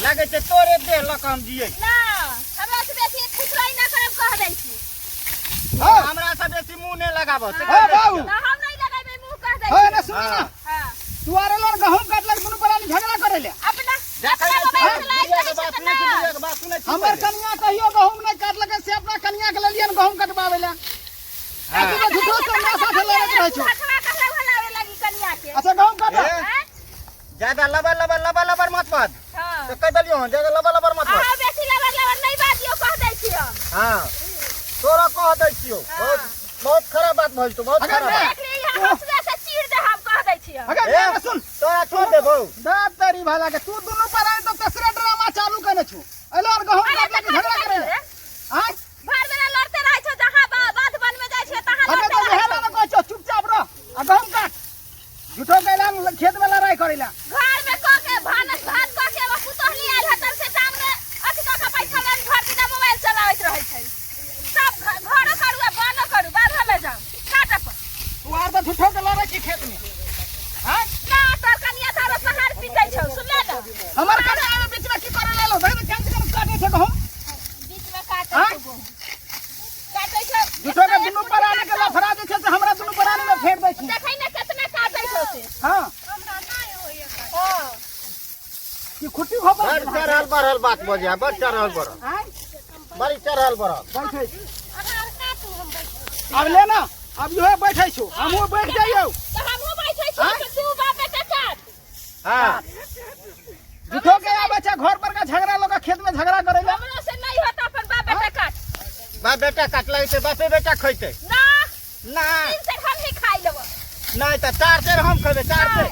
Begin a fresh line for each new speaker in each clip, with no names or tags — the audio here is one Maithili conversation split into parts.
लागै छै तोरे देह लऽ कऽ हम जियै।
ना, हमरा से बेसी खुसराई ना करब, कह दै छी।
हाँ।
हमरा से बेसी मुंह नहि लगाबऽ से
हे
कहि दै
बाबू।
छियौ।
ना, हम नहीं लगेबै मुंह, कह दै
हे
छी।
ने सुन ना।
हां।
तू आर एलो गहूम काटलक दुनू प्राणी झगड़ा करे ले।
अपना
देखै
अपना
नहि
मोबाइल
छी,
चलाइत
बुढ़िया के
रहै छै
बात
तऽ
सुनै छी,
ना।
बुढ़िया के बात सुनै छी
हमर
पहिले।
कनिया कहियो गहूम नहि काटलक से अपना कनिया के लेलियन गहूम कटबाबै ले।
हाँ।
तू तऽ झूठो से हमरा साथे लड़ैत रहै छौ।
हथवा कहला हलावे लगी कनिया के।
अच्छा गहूम काट।
ए, ज्यादा लबर लबर लबर लबर मत बाज।
हां।
तो कह देलियो हन, ज्यादा लबर लबर मत बाज।
अहाँ बेसी लबर लबर नहीं बाजियो, कह दै छी हम।
हां, तोरा कह दै छियो।
हाँ।
बहुत बहुत खराब बात भइल तो, बहुत
अगर
खराब
मैं-
बात।
देख ली, यहाँ हंसुआ से चीर दे हम, कह दै छी हम।
अगर
ए,
मैं सुन।
तोरा छोड़ देबौ।
दाँत तरी भला के तू दुनू प्राणी तो तेसरे ड्रामा चालू केने छु। एलो और गहूम
अरे
काटलक
तऽ
झगड़ा करे ले। आँय?
भर बेला लड़ते रहै छौ, जहाँ बाध वन में जाइ छियै तहाँ
हमे
लड़ते
तो
रहै
इहे
छौ।
ला कहै छौ चुपचाप रह आ गहूम काट। झूठो कैला खेत में लड़ाई करेला।
घर में क के भानस भात क के एगो पुतोहली आयल हतन से टांग में अथी क के बैठल रहन, भर दिना मोबाइल चलाबैत रहै छै। सब घरो करू आ बनो करू, बाधो में जाउ काट अपन।
तू आर तऽ झूठो के लड़ै छी खेत में। आँय?
ना तोर कनिया तारो पहाड़ पीटै छौ, सुनले न?
हमर कनिया में बीच में की करे लालो? देख ने केहन केहन काटे छै गहूम।
बीच में काटै
आँय?
छौ गहूम। काटै छौ।
झूठो के दुनू प्राणी के लफड़ा जे छै से हमरा दुनू प्राणी में फेंक दै छै।
देखै ने केतना काटै छौ से।
हां।
हमरा नहि होइए काटै।
कि खुट्टी घोपल
बड़ चढ़ल बढ़ल बात बजे, बड़ चढ़ल बढ़ल।
आँय?
बड़ी चढ़ल बढ़ल।
बैठै छी। अब ले ना, अब इहो बैठै छौ, हमहूँ बैठ जइयौ।
तऽ हमहूँ बैठै छी,
आँय?
तऽ तू बाप बेटा काट।
हां।
झूठो के आबै छै घर पर का झगड़ा लोग खेत में झगड़ा करे ला।
हमरो से नहीं होता, अपन बाप बेटा काट।
बाप बेटा काटलै छै, बापे बेटा खैतै।
ना।
ना।
3 सेर हम ही खाइ लेबो।
नहीं तऽ 4 सेर हम खेबै, 4 सेर।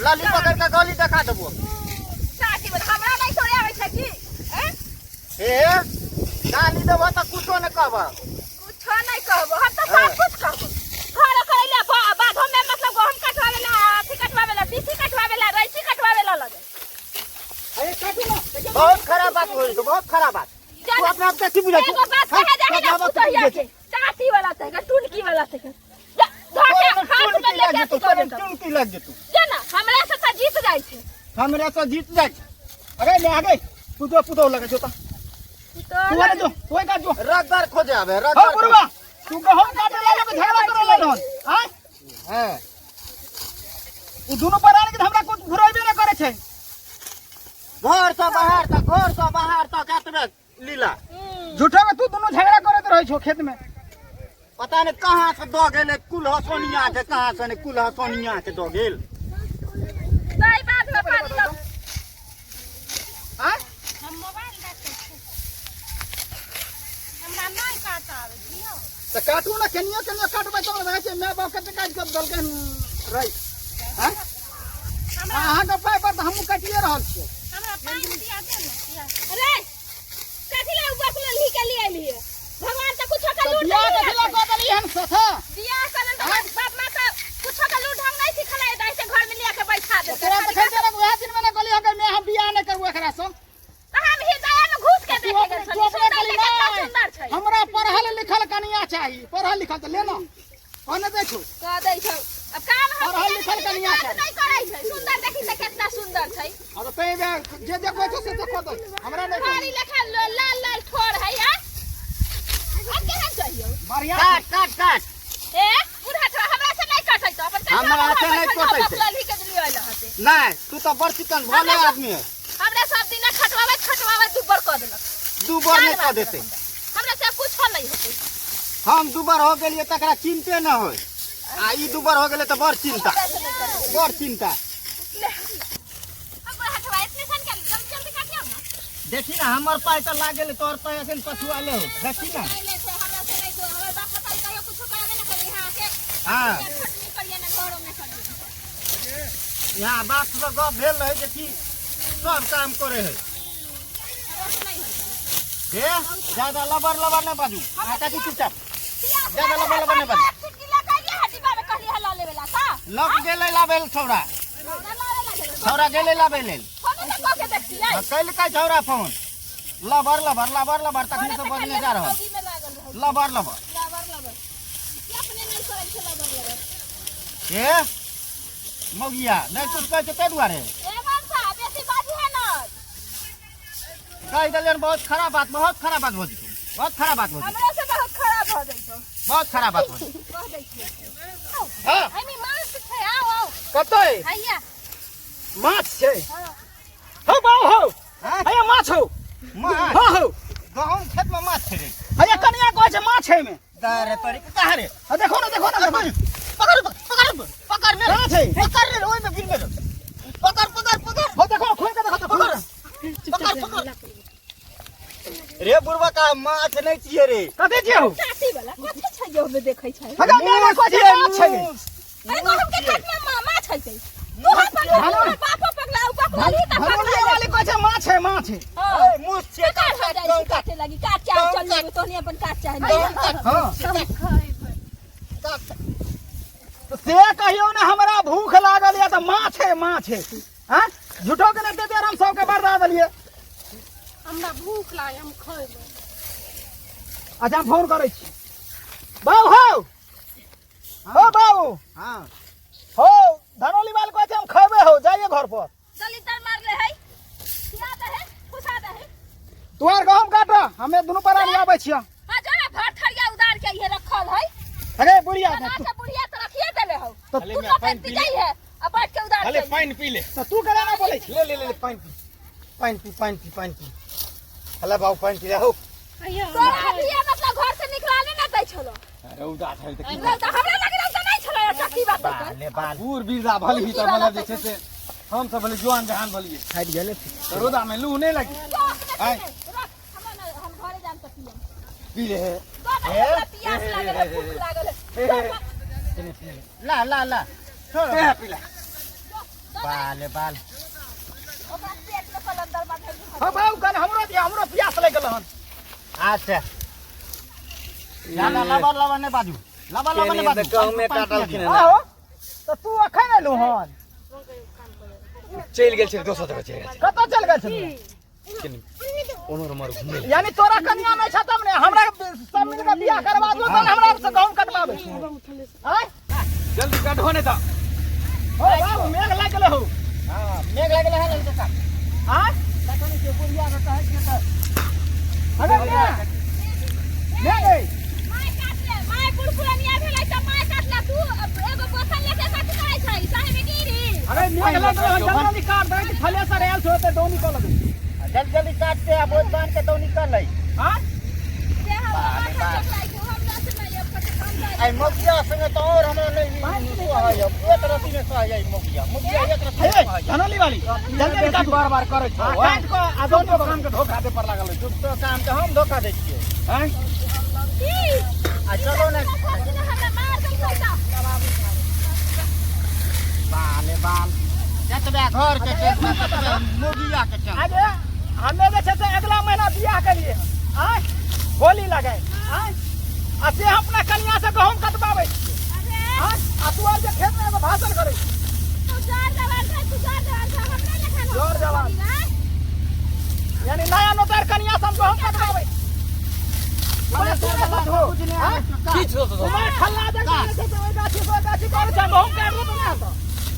लाली पकड़ के गली देखा देबो।
साथी बोल, हमरा नहीं थोड़े आबै छै की? हैं?
ए, गाली देबो तऽ कुछो नहि कहबो।
कुछो नहीं कहबो, हम तऽ सब कुछ कहबो। घर करैला बाधो में मतलब गहूम कटवावे ला, अथी कटवावे ला, तीसी कटवावे ला, रैची कटवावे ला लगे।
अरे काटू ना, देखियौ।
बहुत खराब बात होई तो, बहुत खराब बात। तू अपना आप के की बुझै छी?
एगो बात कहे जाही ना
अपना आप के की
पुतहिया
बुझै
के,
छी?
चाटी वाला तहिका, टुनकी वाला तहिका। जा, धऽ के
तोरा
हाथ में
टुनकी
लेके
लागि
अथी
जेतौ,
कऽ
तोरा
देतौ।
टुनकी लागि जेतौ।
जा ना, हमरा से तऽ जीत जाइ छै।
हमरा से जीत जाइ छै।
अरे ले आ गई, तू जो पुतोह लगे जो ता। तू आने जो, तू एक जो।
रगड़ खोजे आबे,
हाँ
रगड़।
बुढ़वा, तू गहूम काटे ला लगे झगड़ा करे ला रहन। आँय?
हां।
ई दुनू प्राणी के हमरा कुछ घुरेबे न करे छै।
घर से बाहर तक, घर से बाहर तक एतबे लीला।
झूठो में तू दुनू झगड़ा करैत रहै छौ खेत में।
पता नहीं कहाँ से दऽ गेल कुल हसोनिया के, कहाँ से नहीं कुल हसोनिया के दऽ गेल।
दही बाद में पानी दऽ।
आँय?
हम मोबाइल देखै छी, हमरा नहि काट आबै छै यौ।
तऽ काटू ने, केनियो केनियो काटबै तब ने रहै छै। माय बाप कते काटि कऽ देलकै हन रहि। आँय? अहाँके पाइ पर तऽ हमहूँ काटिए रहल छियै।
हमरा पानि पिया दे ने, पिया।
अरे कथी ला बकलो ली के लिए आइलिए? भगवान तऽ कुछो के
तऽ
लूट
बियाह
नहीं
कथी ला
रखै।
कऽ देली हन सथा?
बियाह करल तऽ बाप माँ तऽ कुछो के लूट ढंग नहीं सिखलै, दाइ से घर में लिया के बैठा देलकै।
तोरा तऽ खैर तेरा वएह दिन में ने कहली हन मैं हम बियाह नहि करबो एकरा सँ।
तऽ हम हृदय में घुस के
तू
देखे
अपने
गेल
तू
छली,
अपने
सुंदर
कहली
तऽ केतना
नहि,
सुंदर छै।
हमरा पढ़ल लिखल कनिया चाही, पढ़ल लिखल तऽ ले ना। कहने दै छौ।
कह दै छौ। अब काम हम
पढ़ल लिखल कनिया
काज
चाही।
नहीं करै छै। सुंदर देखी तऽ केतना सुंदर छै।
हाँ तऽ तैं जे जे कहै छौ से से कऽ दे, हमरा नहि
भारी
कही।
लेखा लाल लाल ठोर है यार। अब केहन चाहिए?
बढ़िया।
काट काट काट।
ए बुढ़ा ठोर हमरा से नहीं कटै तो अपन
हमरा से नहीं कटै छै।
बकलल ही के दिलियो आइल हते।
नहीं, तू तो बड़ चिकन भले आदमी है।
हमरा सब दिना खटवावे खटवावे दुबर कऽ देलक।
दुबर नहीं कऽ देते।
हमरा से कुछो नहीं होतै।
हम दुबर हो गेलियै तकरा चिंते न होय, आ ई दुबर हो गेलै तऽ बड़ चिंता, बड़ चिंता।
ले अब बुढ़ा ठोर इतने सन के जल्दी जल्दी काटियो ना।
देखी ना हमर पाइ तऽ लाग गेलै, तोहर पाइ अखन पछुआले हो। देखी ना।
नहीं ले छै, हमरा से नहीं छै। हमर बाप मतारी कहियो कुछो करबे ना करी यहाँ के।
हाँ।
खटनी करिए ना घरो में करिए।
यहाँ बाप से गप भेल रहै जे कि सब काम करे है।
हमरा से नहीं होय छै।
हे ज्यादा लबर लबर नहीं बाजू, आता तू चुपचाप। ज्यादा लबर लबर नहीं बाजू। लग गेलै लाबै लेल छौड़ा, छौड़ा गेलै लाबै लेल। कैलकै छौड़ा फोन, लबर लबर लबर लबर तखने से बजने जा रहल, लबर लबर। हे मौगिया नहीं कुछ कहै छै ताहि दुआरे। कहि देलियन बहुत खराब बात, बहुत खराब बात भऽ जेतौ, बहुत खराब बात भऽ जेतौ।
हमरा से बहुत खराब भऽ जइतौ।
बहुत खराब बात भऽ जेतौ।
कह दै छियै।
हाँ।
एहिमे माछ छै, आउ आउ।
कतऽ?
हैया।
माछ छै? हौ बाबू हौ।
हाँ?
हैया माछ हौ।
माछ?
हाँ हौ।
गहूम खेत में माछ छै रे?
हैया कनिया कहै छै माछ है में।
रे तोरी के कहाँ रे?
हाँ, देखो ना, देखो ना, देखो।
पकड़ पकड़ पकड़ ने।
कहाँ छै?
पकड़ रे, ओइ में गिर गेल। पकड़ पकड़ पकड़।
हौ देखो, खोल के देखो, देखो।
पकड़ पकड़ पकड़ रे बुढ़वा, का माछ नहीं छियै रे।
कथी छियै हौ?
चाटी वाला कथी छै जे ओमे देखै छै?
हगा मेरे कहै छै माछ छै।
अरे गहूम के खेत में माछ हेतै? तू हम पगला, तू बापो पगला, उ पगला ली त पगला।
धनौली वाली कहै छै माछ है, माछ है।
हां।
ए, मुस छियै।
काट हो जाइ छै, काटे लागी काट चाहे चल जेबै तोहनी अपन काट चाहे नहीं।
हाँ। तो से कहियो ने, हमरा भूख लागल या तऽ माछ है, माछ है। हाँ, झूठो के नहीं देते, हम सबके बर्दा देलिए।
हमरा भूख लागल, हम खैबै।
अच्छा, हम फोन करै छी। बाबू हौ, हो बाबू।
हाँ।
हो, धनौली वाले कहै छै हम खैबै हौ, जाइए घर पर।
दलितर मारले है, खिया दे है, फुसा दे है।
तू आर गहूम काट, हमे दुनू प्राणी आबै छियै।
हां, जा भर थरिया उदार के ये रखल है।
अरे बुढ़िया।
बना के बुढ़िया तो रखिए देले हो।
तो
तू तो पेट पी जाई है आ बैठ के उदार
अरे
के।
पानि पी ले।
तो तू केना ना बोलै छी?
ले ले ले ले, पानि पी, पानि पी, पानि पी, पानि पी। हला बाबू, पानि पी ले हौ।
हैया।
तोरा अभी ये मतलब घर से निकलाने ना दै छलो।
रौदा छै तऽ की?
रौदा हमरा लगे रौदा नहीं छलो, ये की बात है?
बाल बाल बूढ़ बिरधा भलही तऽ मतलब जे छै से हम सब भले जुआन जहान भलिए।
हटि गेलै।
तऽ रौदा में लू नहि लागि।
रख
आय।
रख, हमरा ना, हम घरे जाम तऽ पियम।
पी ले हे।
तो हमरा प्यास लागल है, भूख लागल है।
ला ला ला, छोड़, पी ले। बाल बाल।
ओकरा पेट में कलंदर बांधल।
हँ बाबू, कन हमरो दिया, हमरो प्यास लागि गेल हन।
अच्छा, ज्यादा लबर लबर नहि बाजू, लबर लबर नहि बाजू।
गहूमे काटलखिन हन।
आहो, तऽ तू अखन एलू हन?
चलि गेल छै, दोसर जगह चलि गेल छै।
कतऽ चलि गेल छलू?
कनि ओम्हर ओम्हर घुमै लए।
यानी तोरा कनिया नहि छ तब ने हमरा सब मिल के बियाह करवा दो, तब हमरा से गहूम कटवाबै छै। आय।
जल्दी काटहो नहि तऽ।
हो बाबू, मेघ लागि गेलै हौ।
हँ, मेघ लागि गेलै हन काका।
आय।
तखन के बुढ़िया के कहै छियै तऽ
अरे मेघ, मेघ ऐ।
My काटले, my बुढ़ पुरानिया भेलै तऽ my काटले। तू एगो बोतल लेके कथी करै छै साहेबगिरी?
अरे मेघ लागि गेलै हन, जल्दी जल्दी काट दे कि थलेसर आयल छौ तऽ दौनी कऽ लगै।
जल्दी जल्दी काट के आ बोझ बांध के दौनी कर लै।
आय।
से हमरा माथा चकराइ छै, हमरा से नहि अब कथी काम जाइ।
आइ मोगिया संगे तऽ और हमरा नहि सहै, एक रत्ती नहि सहै मोगिया, मोगिया एक रत्ती
हे
नहि सहै।
धनौली वाली, जल्दी जल्दी काट।
बार बार करै छौ।
काट कऽ आ दौनी
सब काम के धोखा दे पर लागल रहै छौ।
तो काम के हम धोखा दै छियै?
आँय?
की?
आ चलो ने।
हमरा मार देलकै तऽ।
बाले बाल, जतबे घर के टेंशन ततबे मोगिया के टेंशन।
आगे हमे जे छै से अगला महीना बियाह करिए, आय होली लगाए आय, आ से हम अपना कनिया से गहूम कटवाबै छियै।
अरे।
आय, आ तू आर जे खेत में एगो भाषण करै छी।
तू जोर जवान छै, तू जोर जवान छै, हमरा लेखा
जोर जवान। यानी नया नोतर कनिया से हम गहूम कटवाबै छी। तुम्हारे तू नहि सोचहो, आँय?
की छौ तो?
तुम्हारे खल्ला जगह जे छै से ओहि गाछी से ओहि गाछी करै छै, गहूम काटि देतौ नहि हेतौ।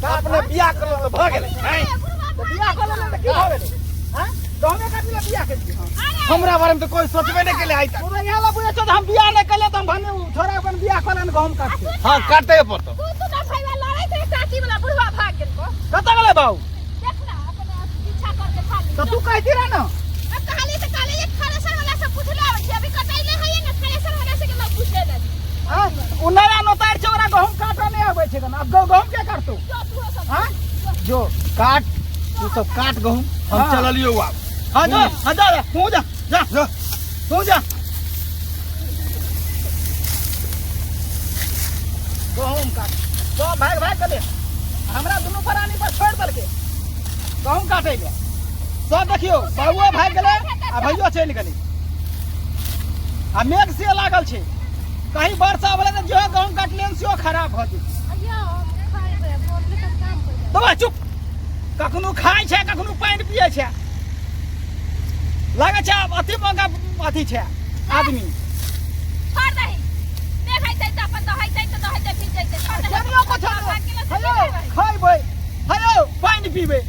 अपने बियाह करलो तऽ भऽ गेलै। आँय?
तऽ बियाह कऽ लेलहुँ तऽ की भऽ गेलै? आँय? गहूमे काटि लए बियाह केलियै हँ।
हमरा बारे में तऽ कोई सोचबे नहि केले आइ तक।
तू तऽ इएह लए बुझै छौ जे हम बियाह नहि केलियै तऽ हम भने ओ छोड़ा अपन बियाह कऽ लेने गहूम काटतै।
हाँ, काटे पड़तौ।
तू तू ना भैया लड़ैत रहे, चाची वाला बुढ़वा भाग गेल को।
कतऽ गेलै बाबू?
देख ना, अपन पीछा करके खाली।
तऽ तू कहती रह ने।
अब कहली तऽ कहली जे थ्रेसर वाला से पूछले आबै छी, अभी कटैले है ने थ्रेसर वाला से के लोग पूछे लगी।
आँय? ओ नया नोतार छै, ओकरा गहूम काटऽ नहि अबै छै। आब गहूम के काटतौ?
जो तू सब।
आँय? जो।
काट, तू सब काट गहूम, हम
हाँ।
चललियौ आब।
हाँ जा, हाँ जा, जा तू जा, जा
जा।
तू जा। गहूम काट सब भाग भाग गेलै, हमरा दुनू प्राणी पर छोड़ि देलकै गहूम काटै ले सब। देखियौ, बाबुओ भागि गेलै आ भैयो चलि गेलै आ मेघ से लागल छै, कहीं वर्षा भेलै तऽ जेहो गहूम काटलियै सेहो खराब भऽ जेतै।
हैया, हम खैबै, बोलले तऽ काम कर।
तो चुप, कखनो खाइ छै, कखनो पानि पियै छै, लागै छै आब अथी मौका अथी छै आदमी।
छोड़ दही, देखै छै तऽ अपन दहै छै तऽ दहै छै, फिर जैतै, छोड़ दही।
केनियो को छोड़, हेयो खैबै, हेयो पानि पीबै।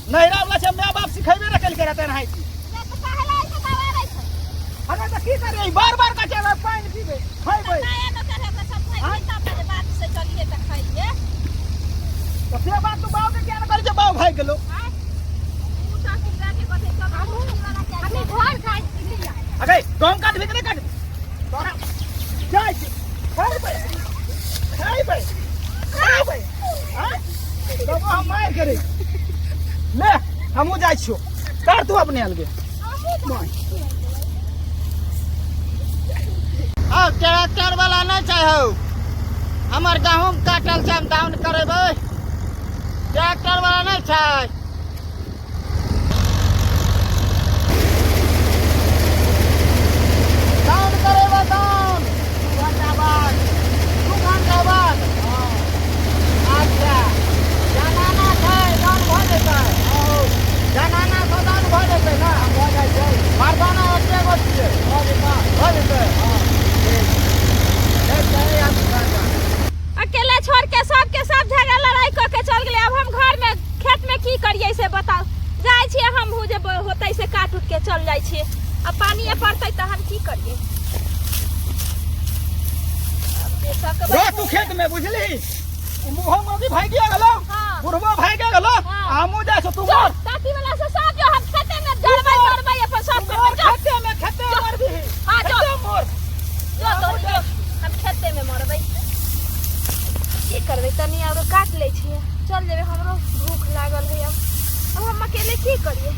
नैहरा वाला छै, माय बाप सिखा खैबे न केलकै रहते नहाय छी।
से तऽ काहे ला ऐसे दबारै छै?
अरे तऽ की करियै, बार बार कहै छै पानि पीबै, खैबै।
नया नौकर है, ओकरा सब खैबै तब ने जे बात से चलिए तऽ खइए।
तऽ से बात तू बाबू के किया ने कहै छै, बाबू भागि गेलौ।
आँय? ऊ तऽ किनका के कहतै, चल, वाला के
हमे घर खाइ छी लिया।
अगे गहूम काटबी कि नहि काटबी? तोरा जाइ छी, खैबै खैबै खैबै। आँय? तब हम मारि करै ले, हमहूँ जाइ छियौ, कर तू अपने अलगे।
हौ, ट्रैक्टर वाला नहि छै हौ, हमर गहूम काटल छै, हम दाउन करेबै। ट्रैक्टर वाला नहि छै? दाउन करेबै, दाउन 2 घंटा बाद, 2 घंटा बाद। अच्छा, जनाना छै, दाउन भऽ जेतै? जनाना से दाउन भऽ जेतै ने? भऽ जाइ छै, मर्दाना एके गो छियै, भऽ जेतै, भऽ जेतै। ठीक ठीक छै, आब 2 घंटा।
अकेले छोड़ के सबके सब झगड़ा लड़ाई कऽ के चल गेलै। अब हम घर में खेत में की करियै से बताउ। जाइ छियै हमहूँ, जे होतै से काट उट के चल जाइ छियै। अब पानिए पड़तै तऽ हम की करियै? अब जे सकबै।
रह तू खेत में, बुझली? ई मुहो मौगी भागिया गेलो। बुढ़बो भागिया गेलो। हमहूँ जाइ छौ, तू मर।
ताती वाला से सब जो, हम खेते में जरबै मरबै, अपन सब
तू मर।
करबै, जो।
खेते में, खेते में मरबी।
हाँ, जो।
खेते में मर।
जो तोरी जो, हम खेते में मरबै। की करबै, तनी आरो काट लै छियै, चल जेबै। हमरो भूख लागल है। अब हम अकेले की करियै?